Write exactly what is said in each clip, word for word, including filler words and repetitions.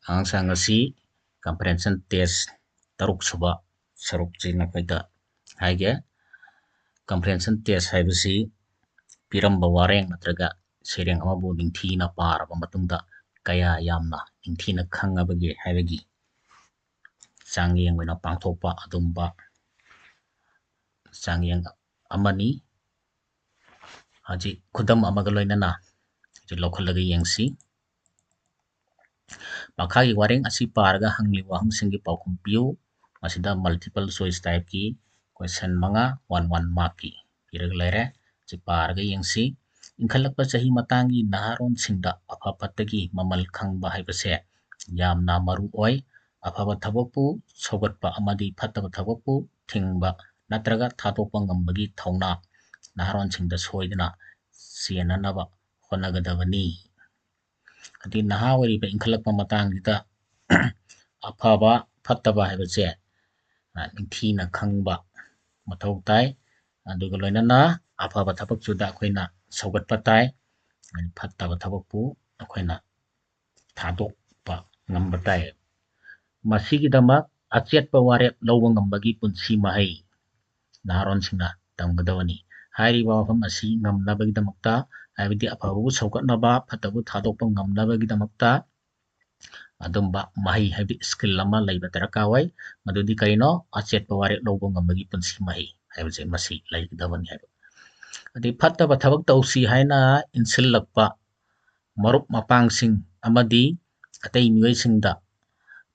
ꯑꯉꯥꯡꯁꯥ, ꯉꯁꯤ comprehension test ꯇꯔꯨꯛ ꯁꯨꯕ ꯁꯔꯨꯛꯁꯤ ꯅꯈꯣꯏꯗ ꯍꯥꯏꯒꯦ꯫ Comprehension test ꯍꯥꯏꯕꯁꯤ ꯄꯤꯔꯝꯕ ꯋꯥꯔꯦꯡ ꯅꯠꯇ꯭ꯔꯒ ꯁꯩꯔꯦꯡ ꯑꯃꯕꯨ ꯅꯤꯡꯊꯤꯅ ꯄꯥꯔꯕ ꯃꯇꯨꯡꯗ ꯀꯌꯥ ꯌꯥꯝꯅ ꯅꯤꯡꯊꯤꯅ ꯈꯪꯉꯕꯒꯦ ꯍꯥꯏꯕꯒꯤ ꯆꯥꯡꯌꯦꯡ ꯑꯣꯏꯅ ꯄꯥꯡꯊꯣꯛꯄ ꯑꯗꯨꯝꯕ ꯆꯥꯡꯌꯦꯡ ꯑꯃꯅꯤ꯫ ꯍꯧꯖꯤꯛ ꯈꯨꯗꯝ ꯑꯃꯒ ꯂꯣꯏꯅꯅ ꯍꯧꯖꯤꯛ ꯂꯧꯈꯠꯂꯒ ꯌꯦꯡꯁꯤ꯫ ꯃꯈꯥꯒꯤ ꯋꯥꯔꯦꯡ ꯑꯁꯤ ꯄꯥꯔꯒ ꯍꯪꯂꯤꯕ ꯋꯥꯍꯪꯁꯤꯡꯒꯤ ꯄꯥꯎꯈꯨꯝ ꯄꯤꯌꯨ꯫ ꯃꯁꯤꯗ multiple choice type ꯀꯤ question ꯃꯉꯥ, one one mark ꯀꯤ ꯄꯤꯔꯒ ꯂꯩꯔꯦ꯫ ꯁꯤ ꯄꯥꯔꯒ ꯌꯦꯡꯁꯤ꯫ ꯏꯟꯈꯠꯂꯛꯄ ꯆꯍꯤ ꯃꯇꯥꯡꯒꯤ ꯅꯍꯥꯔꯣꯟꯁꯤꯡꯗ ꯑꯐ ꯐꯠꯇꯒꯤ ꯃꯃꯜ ꯈꯪꯕ ꯍꯥꯏꯕꯁꯦ ꯌꯥꯝꯅ ꯃꯔꯨ ꯑꯣꯏ꯫ ꯑꯐꯕ ꯊꯕꯛꯄꯨ ꯁꯧꯒꯠꯄ ꯑꯃꯗꯤ ꯐꯠꯇꯕ ꯊꯕꯛꯄꯨ ꯊꯤꯡꯕ ꯅꯠꯇ꯭ꯔꯒ ꯊꯥꯗꯣꯛꯄ ꯉꯝꯕꯒꯤ ꯊꯧꯅꯥ ꯅꯍꯥꯔꯣꯟꯁꯤꯡꯗ ꯁꯣꯏꯗꯅ ꯆꯦꯟꯅꯅꯕ ꯍꯣꯠꯅꯒꯗꯕꯅꯤ꯫ ꯑꯗꯩ ꯅꯍꯥ ꯑꯣꯏꯔꯤꯕ ꯏꯟꯈꯠꯂꯛꯄ ꯃꯇꯥꯡꯁꯤꯗ ꯑꯐꯕ ꯐꯠꯇꯕ ꯍꯥꯏꯕꯁꯦ, ꯑ, ꯅꯤꯡꯊꯤꯅ ꯈꯪꯕ ꯃꯊꯧ ꯇꯥꯏ꯫ ꯑꯗꯨꯒ ꯂꯣꯏꯅꯅ ꯑꯐꯕ ꯊꯕꯛꯇꯨꯗ ꯑꯩꯈꯣꯏꯅ ꯁꯧꯒꯠꯄ ꯇꯥꯏ, ꯐꯠꯇꯕ ꯊꯕꯛꯄꯨ ꯑꯩꯈꯣꯏꯅ ꯊꯥꯗꯣꯛꯄ ꯉꯝꯕ ꯇꯥꯏ꯫ ꯃꯁꯤꯒꯤꯗꯃꯛ ꯑꯆꯦꯠꯄ ꯋꯥꯔꯦꯞ ꯂꯧꯕ ꯉꯝꯕꯒꯤ ꯄꯨꯟꯁꯤ ꯃꯍꯩ ꯅꯍꯥꯔꯣꯟꯁꯤꯡꯅ ꯇꯝꯒꯗꯕꯅꯤ꯫ ꯍꯥꯏꯔꯤꯕ ꯋꯥꯐꯝ ꯑꯁꯤ ꯉꯝꯅꯕꯒꯤꯗꯃꯛꯇ, ꯍꯥꯏꯕꯗꯤ ꯑꯐꯕꯕꯨ ꯁꯧꯒꯠꯅꯕ, ꯐꯠꯇꯕꯕꯨ ꯊꯥꯗꯣꯛꯄ ꯉꯝꯅꯕꯒꯤꯗꯃꯛꯇ ꯑꯗꯨꯝꯕ ꯃꯍꯩ, ꯍꯥꯏꯕꯗꯤ skill ꯑꯃ ꯂꯩꯕ ꯗꯔꯀꯥꯔ ꯑꯣꯏ꯫ ꯃꯗꯨꯗꯤ ꯀꯔꯤꯅꯣ? ꯑꯆꯦꯠꯄ ꯋꯥꯔꯦꯞ ꯂꯧꯕ ꯉꯝꯕꯒꯤ ꯄꯨꯟꯁꯤ ꯃꯍꯩ ꯍꯥꯏꯕꯁꯦ ꯃꯁꯤ ꯂꯩꯒꯗꯕꯅꯤ ꯍꯥꯏꯕ꯫ ꯑꯗꯩ ꯐꯠꯇꯕ ꯊꯕꯛ ꯇꯧꯁꯤ ꯍꯥꯏꯅ ꯏꯟꯁꯤꯜꯂꯛꯄ ꯃꯔꯨꯞ ꯃꯄꯥꯡꯁꯤꯡ ꯑꯃꯗꯤ ꯑꯇꯩ ꯃꯤꯑꯣꯏꯁꯤꯡꯗ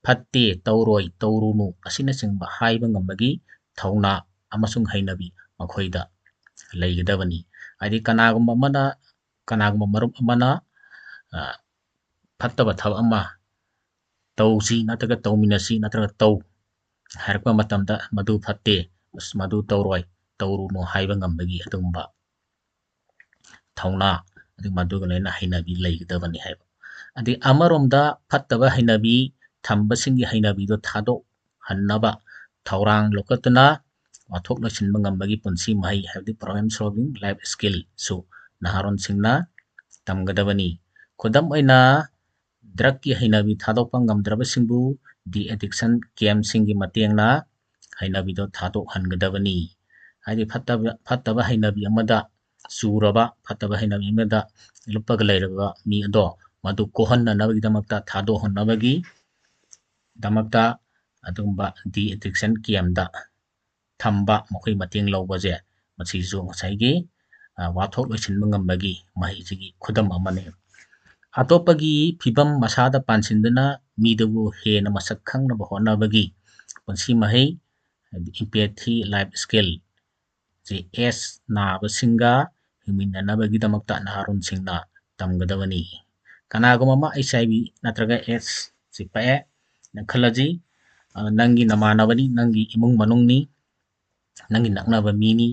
"ꯐꯠꯇꯦ, ꯇꯧꯔꯣꯏ, ꯇꯧꯔꯨꯅꯨ" ꯑꯁꯤꯅꯆꯤꯡꯕ ꯍꯥꯏꯕ ꯉꯝꯕꯒꯤ ꯊꯧꯅꯥ ꯑꯃꯁꯨꯡ ꯍꯩꯅꯕꯤ ꯃꯈꯣꯏꯗ ꯂꯩꯒꯗꯕꯅꯤ꯫ ꯍꯥꯏꯗꯤ ꯀꯅꯥꯒꯨꯝꯕ ꯑꯃꯅ, ꯀꯅꯥꯒꯨꯝꯕ ꯃꯔꯨꯞ ꯑꯃꯅ, ꯑ, ꯐꯠꯇꯕ ꯊꯕꯛ ꯑꯃ "ꯇꯧꯁꯤ" ꯅꯠꯇ꯭ꯔꯒ "ꯇꯧꯃꯤꯟꯅꯁꯤ" ꯅꯠꯇ꯭ꯔꯒ "ꯇꯧ" ꯍꯥꯏꯔꯛꯄ ꯃꯇꯝꯗ "ꯃꯗꯨ ꯐꯠꯇꯦ, ꯑꯁ, ꯃꯗꯨ ꯇꯧꯔꯣꯏ, ꯇꯧꯔꯨꯅꯨ" ꯍꯥꯏꯕ ꯉꯝꯕꯒꯤ ꯑꯗꯨꯒꯨꯝꯕ ꯊꯧꯅꯥ, ꯑꯗꯨ ꯃꯗꯨꯒ ꯂꯣꯏꯅꯅ ꯍꯩꯅꯕꯤ ꯂꯩꯒꯗꯕꯅꯤ ꯍꯥꯏꯕ꯫ ꯑꯗꯩ ꯑꯃꯔꯣꯝꯗ ꯐꯠꯇꯕ ꯍꯩꯅꯕꯤ ꯊꯝꯕꯁꯤꯡꯒꯤ ꯍꯩꯅꯕꯤꯗꯣ ꯊꯥꯗꯣꯛꯍꯟꯅꯕ ꯊꯧꯔꯥꯡ ꯂꯧꯈꯠꯇꯨꯅ ꯋꯥꯊꯣꯛ ꯂꯣꯏꯁꯤꯟꯕ ꯉꯝꯕꯒꯤ ꯄꯨꯟꯁꯤ ꯃꯍꯩ, ꯍꯥꯏꯕꯗꯤ problem solving life skill ꯁꯨ ꯅꯍꯥꯔꯣꯟꯁꯤꯡꯅ ꯇꯝꯒꯗꯕꯅꯤ꯫ ꯈꯨꯗꯝ ꯑꯣꯏꯅ, ꯗ꯭ꯔꯛꯀꯤ ꯍꯩꯅꯕꯤ ꯊꯥꯗꯣꯛꯄ ꯉꯝꯗ꯭ꯔꯕꯁꯤꯡꯕꯨ ꯗꯤ ꯑꯦꯗꯤꯛꯁꯟ ꯀꯦꯝꯁꯤꯡꯒꯤ ꯃꯇꯦꯡꯅ ꯍꯩꯅꯕꯤꯗꯣ ꯊꯥꯗꯣꯛꯍꯟꯒꯗꯕꯅꯤ꯫ ꯍꯥꯏꯗꯤ ꯐꯠꯇꯕ, ꯐꯠꯇꯕ ꯍꯩꯅꯕꯤ ꯑꯃꯗ ꯆꯨꯔꯕ, ꯐꯠꯇꯕ ꯍꯩꯅꯕꯤ ꯑꯃꯗ ꯂꯨꯞꯄꯒ ꯂꯩꯔꯕ ꯃꯤ ꯑꯗꯣ ꯃꯗꯨ ꯀꯣꯛꯍꯟꯅꯅꯕꯒꯤꯗꯃꯛꯇ, ꯊꯥꯗꯣꯛꯍꯟꯅꯕꯒꯤ ꯗꯃꯛꯇ ꯑꯗꯨꯒꯨꯝꯕ ꯗꯤ ꯑꯦꯗꯤꯛꯁꯟ ꯀꯦꯝꯗ ꯊꯝꯕ, ꯃꯈꯣꯏ ꯃꯇꯦꯡ ꯂꯧꯕꯁꯦ, ꯃꯁꯤꯁꯨ ꯉꯁꯥꯏꯒꯤ, ꯑ, ꯋꯥꯊꯣꯛ ꯂꯣꯏꯁꯤꯟꯕ ꯉꯝꯕꯒꯤ ꯃꯍꯩꯁꯤꯒꯤ ꯈꯨꯗꯝ ꯑꯃꯅꯤ꯫ ꯑꯇꯣꯞꯄꯒꯤ ꯐꯤꯕꯝ ꯃꯁꯥꯗ ꯄꯥꯟꯁꯤꯟꯗꯨꯅ ꯃꯤꯗꯨꯕꯨ ꯍꯦꯟꯅ ꯃꯁꯛ ꯈꯪꯅꯕ ꯍꯣꯠꯅꯕꯒꯤ ꯄꯨꯟꯁꯤ ꯃꯍꯩ, ꯍꯥꯏꯗꯤ empathy life skill C S ꯅꯥꯕꯁꯤꯡꯒ ꯍꯤꯡꯃꯤꯟꯅꯅꯕꯒꯤꯗꯃꯛꯇ ꯅꯍꯥꯔꯣꯟꯁꯤꯡꯅ ꯇꯝꯒꯗꯕꯅꯤ꯫ ꯀꯅꯥꯒꯨꯝꯕ ꯑꯃ ꯑꯩꯆ ꯑꯥꯏ ꯚꯤ ꯅꯠꯇ꯭ꯔꯒ ꯑꯦꯁ ꯁꯤ ꯄꯛꯑꯦ ꯅ ꯈꯜꯂꯁꯤ, ꯑ, ꯅꯪꯒꯤ ꯅꯃꯥꯟꯅꯕꯅꯤ, ꯅꯪꯒꯤ ꯏꯃꯨꯡ ꯃꯅꯨꯡꯅꯤ, ꯅꯪꯒꯤ ꯅꯛꯅꯕ ꯃꯤꯅꯤ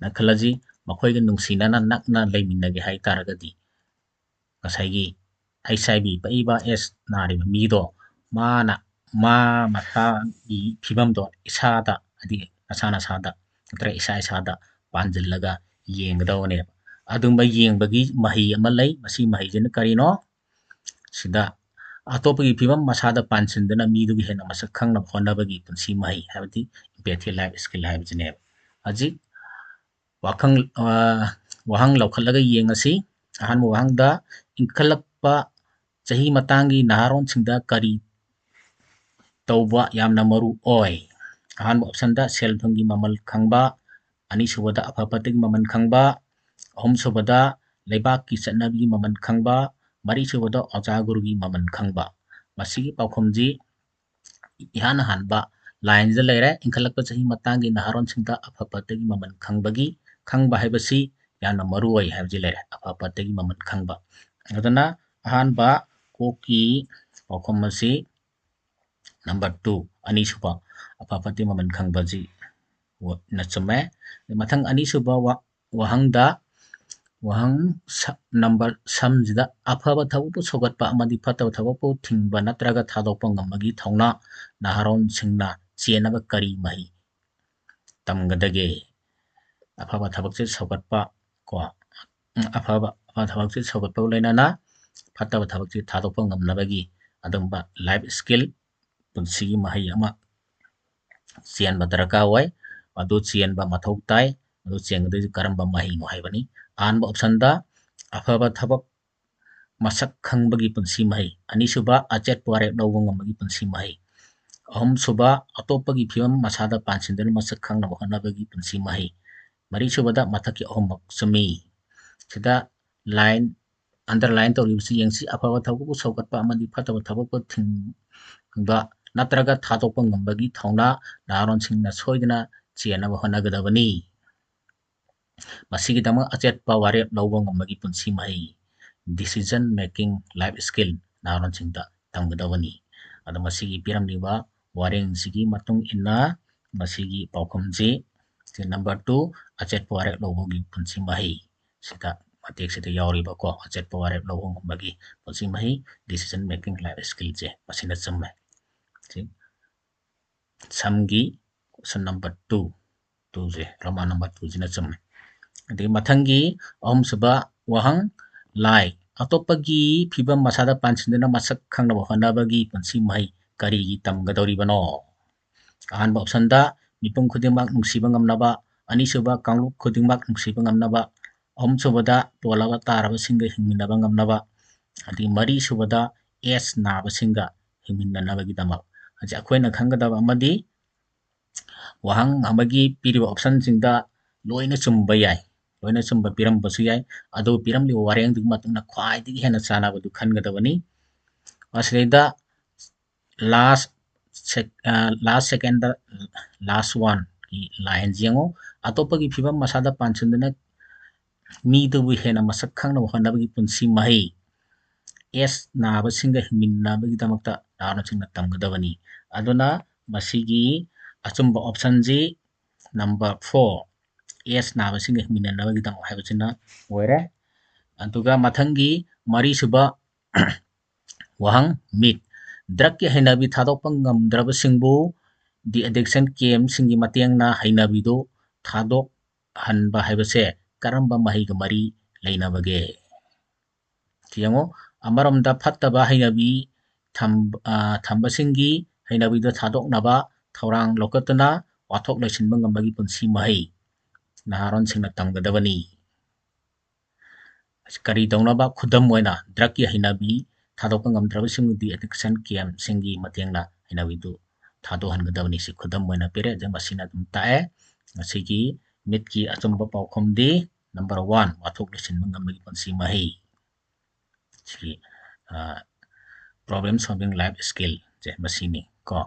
ꯅ ꯈꯜꯂꯁꯤ, ꯃꯈꯣꯏꯒ ꯅꯨꯡꯁꯤꯅꯅ ꯅꯛꯅ ꯂꯩꯃꯤꯟꯅꯒꯦ ꯍꯥꯏ ꯇꯥꯔꯒꯗꯤ, ꯉꯁꯥꯏꯒꯤ ꯑꯩꯆ ꯑꯥꯏ ꯚꯤ ꯄꯛꯏꯕ ꯑꯦꯁ ꯅꯥꯔꯤꯕ ꯃꯤꯗꯣ ꯃꯥꯅ, ꯃꯥ ꯃꯁꯥꯒꯤ ꯐꯤꯕꯝꯗꯣ ꯏꯁꯥꯗ, ꯍꯥꯏꯗꯤ ꯅꯁꯥ ꯅꯁꯥꯗ ꯅꯠꯇ꯭ꯔꯒ ꯏꯁꯥ ꯏꯁꯥꯗ ꯄꯥꯟꯁꯤꯜꯂꯒ ꯌꯦꯡꯒꯗꯧꯕꯅꯦꯕ꯫ ꯑꯗꯨꯝꯕ ꯌꯦꯡꯕꯒꯤ ꯃꯍꯩ ꯑꯃ ꯂꯩ꯫ ꯃꯁꯤ ꯃꯍꯩꯁꯤꯅ ꯀꯔꯤꯅꯣ? ꯁꯤꯗ ꯑꯇꯣꯞꯄꯒꯤ ꯐꯤꯕꯝ ꯃꯁꯥꯗ ꯄꯥꯟꯁꯤꯟꯗꯨꯅ ꯃꯤꯗꯨꯒꯤ ꯍꯦꯟꯅ ꯃꯁꯛ ꯈꯪꯅꯕ ꯍꯣꯠꯅꯕꯒꯤ ꯄꯨꯟꯁꯤ ꯃꯍꯩ, ꯍꯥꯏꯕꯗꯤ empathy life skill ꯍꯥꯏꯕꯁꯤꯅꯦꯕ꯫ ꯍꯧꯖꯤꯛ ꯋꯥꯈꯪ, ꯑ, ꯋꯥꯍꯪ ꯂꯧꯈꯠꯂꯒ ꯌꯦꯡꯉꯁꯤ꯫ ꯑꯍꯥꯟꯕ ꯋꯥꯍꯪꯗ, ꯏꯟꯈꯠꯂꯛꯄ ꯆꯍꯤ ꯃꯇꯥꯡꯒꯤ ꯅꯍꯥꯔꯣꯟꯁꯤꯡꯗ ꯀꯔꯤ ꯇꯧꯕ ꯌꯥꯝꯅ ꯃꯔꯨ ꯑꯣꯏ? ꯑꯍꯥꯟꯕ ꯑꯣꯞꯁꯟꯗ ꯁꯦꯜ ꯊꯨꯝꯒꯤ ꯃꯃꯜ ꯈꯪꯕ, ꯑꯅꯤꯁꯨꯕꯗ ꯑꯐ ꯐꯠꯇꯒꯤ ꯃꯃꯜ ꯈꯪꯕ, ꯑꯍꯨꯝꯁꯨꯕꯗ ꯂꯩꯕꯥꯛꯀꯤ ꯆꯠꯅꯕꯤꯒꯤ ꯃꯃꯜ ꯈꯪꯕ, ꯃꯔꯤꯁꯨꯕꯗ ꯑꯣꯖꯥ ꯒꯨꯔꯨꯒꯤ ꯃꯃꯜ ꯈꯪꯕ꯫ ꯃꯁꯤꯒꯤ ꯄꯥꯎꯈꯨꯝꯁꯤ ꯏꯍꯥꯟ ꯍꯥꯟꯕ ꯂꯥꯏꯟꯁꯤꯗ ꯂꯩꯔꯦ꯫ ꯏꯟꯈꯠꯂꯛꯄ ꯆꯍꯤ ꯃꯇꯥꯡꯒꯤ ꯅꯍꯥꯔꯣꯟꯁꯤꯡꯗ ꯑꯐ ꯐꯠꯇꯒꯤ ꯃꯃꯜ ꯈꯪꯕꯒꯤ, ꯈꯪꯕ ꯍꯥꯏꯕꯁꯤ ꯌꯥꯝꯅ ꯃꯔꯨ ꯑꯣꯏ ꯍꯥꯏꯕꯁꯤ ꯂꯩꯔꯦ, ꯑꯐ ꯐꯠꯇꯒꯤ ꯃꯃꯜ ꯈꯪꯕ꯫ ꯑꯗꯨꯅ ꯑꯍꯥꯟꯕ ꯀꯣꯛꯀꯤ ꯄꯥꯎꯈꯨꯝ ꯑꯁꯤ number two, ꯑꯅꯤꯁꯨꯕ, ꯑꯐ ꯐꯠꯇꯒꯤ ꯃꯃꯜ ꯈꯪꯕꯁꯤ ꯋ-, ꯅ ꯆꯨꯝꯃꯦ꯫ ꯃꯊꯪ ꯑꯅꯤꯁꯨꯕ ꯋꯥ-, ꯋꯥꯍꯪꯗ, ꯋꯥꯍꯪ ꯁ-, number ꯁꯝꯁꯤꯗ ꯑꯐꯕ ꯊꯕꯛꯄꯨ ꯁꯧꯒꯠꯄ ꯑꯃꯗꯤ ꯐꯠꯇꯕ ꯊꯕꯛꯄꯨ ꯊꯤꯡꯕ ꯅꯠꯇ꯭ꯔꯒ ꯊꯥꯗꯣꯛꯄ ꯉꯝꯕꯒꯤ ꯊꯧꯅꯥ ꯅꯍꯥꯔꯣꯟꯁꯤꯡꯅ ꯆꯦꯟꯅꯕ ꯀꯔꯤ ꯃꯍꯩ ꯇꯝꯒꯗꯒꯦ? ꯑꯐꯕ ꯊꯕꯛꯁꯦ ꯁꯧꯒꯠꯄ ꯀꯣ, ꯎꯝ, ꯑꯐꯕ, ꯑꯐꯕ ꯊꯕꯛꯁꯦ ꯁꯧꯒꯠꯄꯒ ꯂꯣꯏꯅꯅ ꯐꯠꯇꯕ ꯊꯕꯛꯁꯤ ꯊꯥꯗꯣꯛꯄ ꯉꯝꯅꯕꯒꯤ ꯑꯗꯨꯒꯨꯝꯕ life skill, ꯄꯨꯟꯁꯤꯒꯤ ꯃꯍꯩ ꯑꯃ ꯆꯦꯟꯕ ꯗꯔꯀꯥꯔ ꯑꯣꯏ꯫ ꯃꯗꯨ ꯆꯦꯟꯕ ꯃꯊꯧ ꯇꯥꯏ꯫ ꯃꯗꯨ ꯆꯦꯟꯒꯗꯣꯏꯁꯤ ꯀꯔꯝꯕ ꯃꯍꯩꯅꯣ ꯍꯥꯏꯕꯅꯤ꯫ ꯑꯍꯥꯟꯕ optionꯗ ꯑꯐꯕ ꯊꯕꯛ ꯃꯁꯛ ꯈꯪꯕꯒꯤ ꯄꯨꯟꯁꯤ ꯃꯍꯩ꯫ ꯑꯅꯤꯁꯨꯕ, ꯑꯆꯦꯠꯄ ꯋꯥꯔꯦꯞ ꯂꯧꯕ ꯉꯝꯕꯒꯤ ꯄꯨꯟꯁꯤ ꯃꯍꯩ꯫ ꯑꯍꯨꯝꯁꯨꯕ, ꯑꯇꯣꯞꯄꯒꯤ ꯐꯤꯕꯝ ꯃꯁꯥꯗ ꯄꯥꯟꯁꯤꯟꯗꯨꯅ ꯃꯁꯛ ꯈꯪꯅꯕ ꯍꯣꯠꯅꯕꯒꯤ ꯄꯨꯟꯁꯤ ꯃꯍꯩ꯫ ꯃꯔꯤꯁꯨꯕꯗ ꯃꯊꯛꯀꯤ ꯑꯍꯨꯝꯃꯛ ꯆꯨꯝꯃꯤ꯫ ꯁꯤꯗ line underline ꯇꯧꯔꯤꯕꯁꯤ ꯌꯦꯡꯁꯤ꯫ ꯑꯐꯕ ꯊꯕꯛꯄꯨ ꯁꯧꯒꯠꯄ ꯑꯃꯗꯤ ꯐꯠꯇꯕ ꯊꯕꯛꯄꯨ ꯊꯤꯡꯕ ꯅꯠꯇ꯭ꯔꯒ ꯊꯥꯗꯣꯛꯄ ꯉꯝꯕꯒꯤ ꯊꯧꯅꯥ ꯅꯍꯥꯔꯣꯟꯁꯤꯡꯅ ꯁꯣꯏꯗꯅ ꯆꯦꯟꯅꯕ ꯍꯣꯠꯅꯒꯗꯕꯅꯤ꯫ ꯃꯁꯤꯒꯤꯗꯃꯛ ꯑꯆꯦꯠꯄ ꯋꯥꯔꯦꯞ ꯂꯧꯕ ꯉꯝꯕꯒꯤ ꯄꯨꯟꯁꯤ ꯃꯍꯩ, decision making life skill, ꯅꯍꯥꯔꯣꯟꯁꯤꯡꯗ ꯇꯝꯒꯗꯕꯅꯤ꯫ ꯑꯗꯣ ꯃꯁꯤꯒꯤ ꯄꯤꯔꯝꯂꯤꯕ ꯋꯥꯔꯦꯡꯁꯤꯒꯤ ꯃꯇꯨꯡ ꯏꯟꯅ ꯃꯁꯤꯒꯤ ꯄꯥꯎꯈꯨꯝꯁꯤ, ꯁꯤ number two, ꯑꯆꯦꯠꯄ ꯋꯥꯔꯦꯞ ꯂꯧꯕꯒꯤ ꯄꯨꯟꯁꯤ ꯃꯍꯩ, ꯁꯤꯗ ꯃꯇꯦꯛꯁꯤꯗ ꯌꯥꯎꯔꯤꯕꯀꯣ, ꯑꯆꯦꯠꯄ ꯋꯥꯔꯦꯞ ꯂꯧꯕ ꯉꯝꯕꯒꯤ ꯄꯨꯟꯁꯤ ꯃꯍꯩ, decision making life skillꯁꯦ ꯃꯁꯤꯅ ꯆꯨꯝꯃꯦ꯫ ꯁꯤ ꯁꯝꯒꯤ question number two, twoꯁꯦ, Roman number twoꯁꯤꯅ ꯆꯨꯝꯃꯦ꯫ ꯑꯗꯩ ꯃꯊꯪꯒꯤ ꯑꯍꯨꯝꯁꯨꯕ ꯋꯥꯍꯪ, ꯂꯥꯏ ꯑꯇꯣꯞꯄꯒꯤ ꯐꯤꯕꯝ ꯃꯁꯥꯗ ꯄꯥꯟꯁꯤꯟꯗꯨꯅ ꯃꯁꯛ ꯈꯪꯅꯕ ꯍꯣꯠꯅꯕꯒꯤ ꯄꯨꯟꯁꯤ ꯃꯍꯩ ꯀꯔꯤꯒꯤ ꯇꯝꯒꯗꯧꯔꯤꯕꯅꯣ? ꯑꯍꯥꯟꯕ optionꯗ ꯃꯤꯄꯨꯝ ꯈꯨꯗꯤꯡꯃꯛ ꯅꯨꯡꯁꯤꯕ ꯉꯝꯅꯕ, ꯑꯅꯤꯁꯨꯕ ꯀꯥꯡꯂꯨꯞ ꯈꯨꯗꯤꯡꯃꯛ ꯅꯨꯡꯁꯤꯕ ꯉꯝꯅꯕ, ꯑꯍꯨꯝꯁꯨꯕꯗ ꯄꯣꯜꯂꯕ ꯇꯥꯔꯕꯁꯤꯡꯒ ꯍꯤꯡꯃꯤꯟꯅꯕ ꯉꯝꯅꯕ, ꯑꯗꯩ ꯃꯔꯤꯁꯨꯕꯗ AIDS ꯅꯥꯕꯁꯤꯡꯒ ꯍꯤꯡꯃꯤꯟꯅꯅꯕꯒꯤꯗꯃꯛ꯫ ꯍꯧꯖꯤꯛ ꯑꯩꯈꯣꯏꯅ ꯈꯪꯒꯗꯕ ꯑꯃꯗꯤ ꯋꯥꯍꯪ ꯑꯃꯒꯤ ꯄꯤꯔꯤꯕ optionꯁꯤꯡꯗ ꯂꯣꯏꯅ ꯆꯨꯝꯕ ꯌꯥꯏ, ꯂꯣꯏꯅ ꯆꯨꯝꯕ ꯄꯤꯔꯝꯕꯁꯨ ꯌꯥꯏ, ꯑꯗꯨꯕꯨ ꯄꯤꯔꯝꯂꯤꯕ ꯋꯥꯔꯦꯡꯗꯨꯒꯤ ꯃꯇꯨꯡ ꯏꯟꯅ ꯈ꯭ꯋꯥꯏꯗꯒꯤ ꯍꯦꯟꯅ ꯆꯥꯟꯅꯕꯗꯨ ꯈꯟꯒꯗꯕꯅꯤ꯫ ꯃꯁꯤꯗꯩꯗ last sec-, ꯑ, last secondꯗ last oneꯒꯤ lineꯁꯤ ꯌꯦꯡꯉꯨ꯫ ꯑꯇꯣꯞꯄꯒꯤ ꯐꯤꯕꯝ ꯃꯁꯥꯗ ꯄꯥꯟꯁꯤꯟꯗꯨꯅ ꯃꯤꯗꯨꯕꯨ ꯍꯦꯟꯅ ꯃꯁꯛ ꯈꯪꯅꯕ ꯍꯣꯠꯅꯕꯒꯤ ꯄꯨꯟꯁꯤ ꯃꯍꯩ꯫ AIDS ꯅꯥꯕꯁꯤꯡꯒ ꯍꯤꯡꯃꯤꯟꯅꯕꯒꯤꯗꯃꯛꯇ ꯅꯍꯥꯔꯣꯜꯁꯤꯡꯅ ꯇꯝꯒꯗꯕꯅꯤ꯫ ꯑꯗꯨꯅ ꯃꯁꯤꯒꯤ ꯑꯆꯨꯝꯕ optionꯁꯤ number four, AIDS ꯅꯥꯕꯁꯤꯡꯒ ꯍꯤꯡꯃꯤꯟꯅꯅꯕꯒꯤꯗꯃꯛ ꯍꯥꯏꯕꯁꯤꯅ ꯑꯣꯏꯔꯦ꯫ ꯑꯗꯨꯒ ꯃꯊꯪꯒꯤ ꯃꯔꯤꯁꯨꯕ ꯋꯥꯍꯪ, ꯃꯤꯠ꯫ Drugꯀꯤ ꯍꯩꯅꯕꯤ ꯊꯥꯗꯣꯛꯄ ꯉꯝꯗ꯭ꯔꯕꯁꯤꯡꯕꯨ de-addiction campꯁꯤꯡꯒꯤ ꯃꯇꯦꯡꯅ ꯍꯩꯅꯕꯤꯗꯨ ꯊꯥꯗꯣꯛꯍꯟꯕ ꯍꯥꯏꯕꯁꯦ ꯀꯔꯝꯕ ꯃꯍꯩꯒ ꯃꯔꯤ ꯂꯩꯅꯕꯒꯦ? ꯁꯤ ꯌꯦꯡꯉꯨ, ꯑꯃꯔꯣꯝꯗ ꯐꯠꯇꯕ ꯍꯩꯅꯕꯤ ꯊꯝ-, ꯑ, ꯊꯝꯕꯁꯤꯡꯒꯤ ꯍꯩꯅꯕꯤꯗ ꯊꯥꯗꯣꯛꯅꯕ ꯊꯧꯔꯥꯡ ꯂꯧꯈꯠꯇꯨꯅ ꯋꯥꯊꯣꯛ ꯂꯣꯏꯁꯤꯟꯕ ꯉꯝꯕꯒꯤ ꯄꯨꯟꯁꯤ ꯃꯍꯩ ꯅꯍꯥꯔꯣꯟꯁꯤꯡꯅ ꯇꯝꯒꯗꯕꯅꯤ꯫ ꯀꯔꯤ ꯇꯧꯅꯕ? ꯈꯨꯗꯝ ꯑꯣꯏꯅ, drugꯀꯤ ꯍꯩꯅꯕꯤ ꯊꯥꯗꯣꯛꯄ ꯉꯝꯗ꯭ꯔꯕꯁꯤꯡꯕꯨꯗꯤ addiction campꯁꯤꯡꯒꯤ ꯃꯇꯦꯡꯅ ꯍꯩꯅꯕꯤꯗꯨ ꯊꯥꯗꯣꯛꯍꯟꯒꯗꯕꯅꯤ꯫ ꯁꯤ ꯈꯨꯗꯝ ꯑꯣꯏꯅ ꯄꯤꯔꯦ꯫ ꯑꯗꯨ ꯃꯁꯤꯅ ꯑꯗꯨꯝ ꯇꯥꯛꯑꯦ꯫ ꯉꯁꯤꯒꯤ ꯃꯤꯠꯀꯤ ꯑꯆꯨꯝꯕ ꯄꯥꯎꯈꯨꯝꯗꯤ number one, ꯋꯥꯊꯣꯛ ꯂꯣꯏꯁꯤꯟꯕ ꯉꯝꯕꯒꯤ ꯄꯨꯟꯁꯤ ꯃꯍꯩ꯫ ꯁꯤꯒꯤ, ꯑ, problem solving life skillꯁꯦ ꯃꯁꯤꯅꯤ ꯀꯣ꯫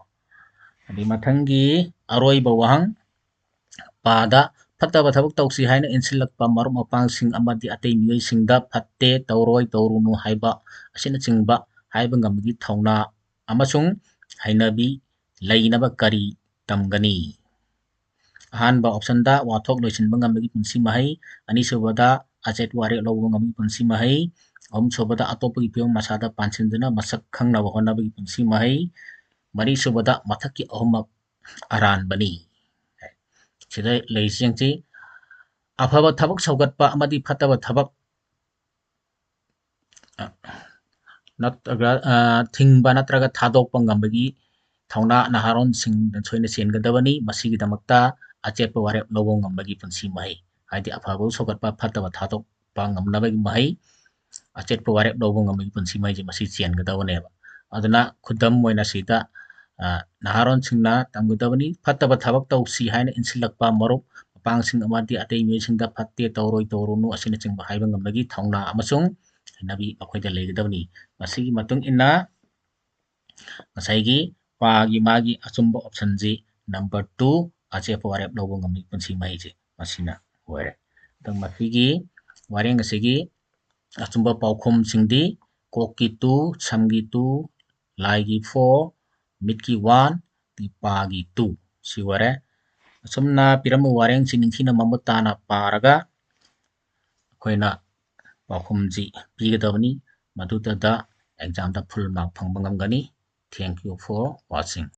ꯑꯗꯩ ꯃꯊꯪꯒꯤ ꯑꯔꯣꯏꯕ ꯋꯥꯍꯪ, ꯄꯥꯗ ꯐꯠꯇꯕ ꯊꯕꯛ ꯇꯧꯁꯤ ꯍꯥꯏꯅ ꯏꯟꯁꯤꯜꯂꯛꯄ ꯃꯔꯨꯞ ꯃꯄꯥꯡꯁꯤꯡ ꯑꯃꯗꯤ ꯑꯇꯩ ꯃꯤꯑꯣꯏꯁꯤꯡꯗ ꯐꯠꯇꯦ, ꯇꯧꯔꯣꯏ, ꯇꯧꯔꯨꯅꯨ ꯍꯥꯏꯕ ꯑꯁꯤꯅꯆꯤꯡꯕ ꯍꯥꯏꯕ ꯉꯝꯕꯒꯤ ꯊꯧꯅꯥ ꯑꯃꯁꯨꯡ ꯍꯩꯅꯕꯤ ꯂꯩꯅꯕ ꯀꯔꯤ ꯇꯝꯒꯅꯤ? ꯑꯍꯥꯟꯕ optionꯗ ꯋꯥꯊꯣꯛ ꯂꯣꯏꯁꯤꯟꯕ ꯉꯝꯕꯒꯤ ꯄꯨꯟꯁꯤ ꯃꯍꯩ, ꯑꯅꯤꯁꯨꯕꯗ ꯑꯆꯦꯠꯄ ꯋꯥꯔꯦꯞ ꯂꯧꯕ ꯉꯝꯕꯒꯤ ꯄꯨꯟꯁꯤ ꯃꯍꯩ, ꯑꯍꯨꯝꯁꯨꯕꯗ ꯑꯇꯣꯞꯄꯒꯤ ꯐꯤꯕꯝ ꯃꯁꯥꯗ ꯄꯥꯟꯁꯤꯟꯗꯨꯅ ꯃꯁꯛ ꯈꯪꯅꯕ ꯍꯣꯠꯅꯕꯒꯤ ꯄꯨꯟꯁꯤ ꯃꯍꯩ, ꯃꯔꯤꯁꯨꯕꯗ ꯃꯊꯛꯀꯤ ꯑꯍꯨꯝꯃꯛ ꯑꯔꯥꯟꯕꯅꯤ꯫ ꯁꯤꯗ ꯂꯩꯔꯤꯁꯤꯡꯁꯤ ꯑꯐꯕ ꯊꯕꯛ ꯁꯧꯒꯠꯄ ꯑꯃꯗꯤ ꯐꯠꯇꯕ ꯊꯕꯛ, ꯑ, ꯅꯠꯇ꯭ꯔꯒ, ꯑ, ꯊꯤꯡꯕ ꯅꯠꯇ꯭ꯔꯒ ꯊꯥꯗꯣꯛꯄ ꯉꯝꯕꯒꯤ ꯊꯧꯅꯥ ꯅꯍꯥꯔꯣꯟꯁꯤꯡꯗ ꯁꯣꯏꯅ ꯆꯦꯟꯒꯗꯕꯅꯤ꯫ ꯃꯁꯤꯒꯤꯗꯃꯛꯇ ꯑꯆꯦꯠꯄ ꯋꯥꯔꯦꯞ ꯂꯧꯕ ꯉꯝꯕꯒꯤ ꯄꯨꯟꯁꯤ ꯃꯍꯩ, ꯍꯥꯏꯗꯤ ꯑꯐꯕ ꯁꯧꯒꯠꯄ, ꯐꯠꯇꯕ ꯊꯥꯗꯣꯛꯄ ꯉꯝꯅꯕꯒꯤ ꯃꯍꯩ, ꯑꯆꯦꯠꯄ ꯋꯥꯔꯦꯞ ꯂꯧꯕ ꯉꯝꯕꯒꯤ ꯄꯨꯟꯁꯤ ꯃꯍꯩꯁꯦ ꯃꯁꯤ ꯆꯦꯟꯒꯗꯕꯅꯦꯕ꯫ ꯑꯗꯨꯅ ꯈꯨꯗꯝ ꯑꯣꯏꯅ ꯁꯤꯗ, ꯑ, ꯅꯍꯥꯔꯣꯟꯁꯤꯡꯅ ꯇꯝꯒꯗꯕꯅꯤ, ꯐꯠꯇꯕ ꯊꯕꯛ ꯇꯧꯁꯤ ꯍꯥꯏꯅ ꯏꯟꯁꯤꯜꯂꯛꯄ ꯃꯔꯨꯞ ꯃꯄꯥꯡꯁꯤꯡ ꯑꯃꯗꯤ ꯑꯇꯩ ꯃꯤꯑꯣꯏꯁꯤꯡꯗ ꯐꯠꯇꯦ, ꯇꯧꯔꯣꯏ, ꯇꯧꯔꯨꯅꯨ ꯑꯁꯤꯅꯆꯤꯡꯕ ꯍꯥꯏꯕ ꯉꯝꯕꯒꯤ ꯊꯧꯅꯥ ꯑꯃꯁꯨꯡ ꯍꯩꯅꯕꯤ ꯃꯈꯣꯏꯗ ꯂꯩꯒꯗꯕꯅꯤ꯫ ꯃꯁꯤꯒꯤ ꯃꯇꯨꯡ ꯏꯟꯅ ꯉꯁꯥꯏꯒꯤ ꯄꯥꯒꯤ ꯃꯥꯒꯤ ꯑꯆꯨꯝꯕ optionꯁꯤ number two, ꯑꯆꯦꯠꯄ ꯋꯥꯔꯦꯞ ꯂꯧꯕ ꯉꯝꯕꯒꯤ ꯄꯨꯟꯁꯤ ꯃꯍꯩꯁꯦ ꯃꯁꯤꯅ ꯑꯣꯏꯔꯦ꯫ ꯑꯗꯣ ꯃꯁꯤꯒꯤ ꯋꯥꯔꯦꯡ ꯑꯁꯤꯒꯤ ꯑꯆꯨꯝꯕ ꯄꯥꯎꯈꯨꯝꯁꯤꯡꯗꯤ ꯀꯣꯛꯀꯤ two, ꯁꯝꯒꯤ two, ꯂꯥꯏꯒꯤ four, ꯃꯤꯠꯀꯤ one, ꯄꯥꯒꯤ two ꯁꯤ ꯑꯣꯏꯔꯦ꯫ ꯑꯁꯨꯝꯅ ꯄꯤꯔꯝꯕ ꯋꯥꯔꯦꯡꯁꯤ ꯅꯤꯡꯊꯤꯅ ꯃꯃꯨꯠ ꯇꯥꯅ ꯄꯥꯔꯒ ꯑꯩꯈꯣꯏꯅ ꯄꯥꯎꯈꯨꯝꯁꯤ ꯄꯤꯒꯗꯕꯅꯤ꯫ ꯃꯗꯨꯗ examꯗ full mark ꯐꯪꯕ ꯉꯝꯒꯅꯤ꯫ Thank you for watching.